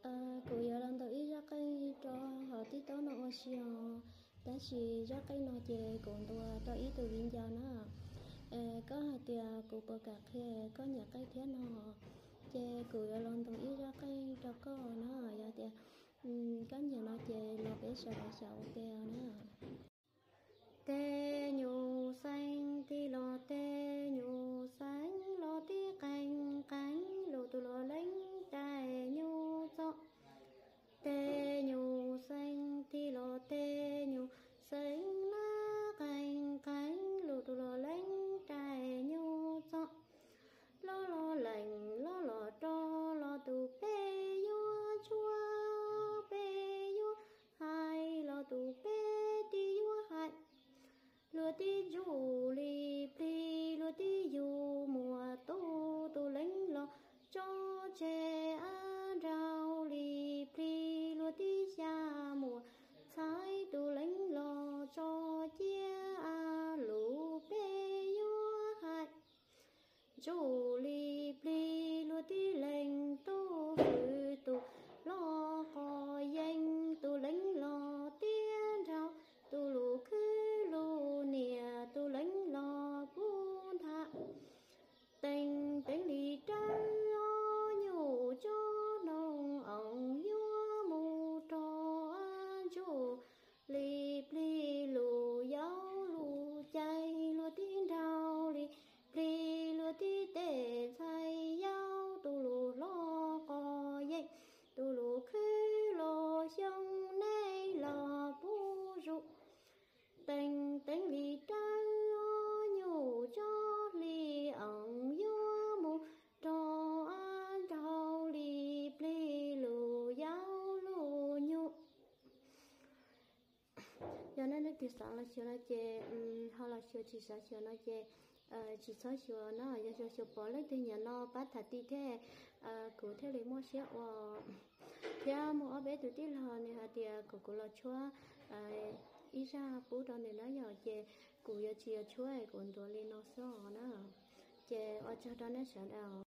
Kuv yuav los ntaus ib zaj qeej rau hauv TikTok no ua si os, tab sis zaj qeej no ces kuv ntuas rau ib tug viv ncaus na. Koj hais tias kuv puas kam qhia koj nyiam qeej thiab no, ces kuv yuav los ntuas ib zaj qeej rau koj na. Yog tias koj nyiam no ces los peb sawv daws xyaum ua ke na. Tej nyuj xeeb tib los, tej nyuj xeeb los tib qees qees lug, tus luag leej rais nyuj txob. Tej nyuj xeeb tib los, tej nyuj xeeb lab qees qees lug, tus luag leej rais nyuj txob. Loj los lees loj los rog los, tus peb yuav tshuab peb yuav hais los, tus peb tib yuav hais. Luag tib ntsuj li plig, luag tib yug muas tu, tus leej los tso tseg ab nraug li plig, luag tib xya muas txhais, tus leej los tso ciab ab lug, peb yuav hais. Ntsuj li plig, luag tib leeg tub fwm, tus hlob qos yees, tus leej los tiab nraug, tus lug khwb lug niam, tus leej los pub ntha. Teev teev li rawv ob nyuj tsob noog oos, yuav mus rau ab ntsuj li plig lug yau lug cai, luag tib nraug li plig, luag tib teb txhais yau, tus lug hlob qos yees, tus lug khwb los xyoo, neb los pub zuj. Teev teev li rawv ob nyuj tsob hli oos, yuav mus rau ab nraug li plig lug yau lug nyuj. Yog nej leej twg xav los xyuas no ces ho los xyuas, tsis xav xyuas no ces tsis txhob xyuas no. Yog xyuas xyuas pom leej twg nyiam no pab tham tim thiab, kuv thiaj li muaj siab ua. Thiab muaj ob peb tus tij laug nws hais tias kom kuv los tshuab ib zaj pub rau nws na, yog ces kuv yuav tsis yuav tshuab, kuv ntuas li no xwb os na. Ces ua tsaug rau nej sawv daws.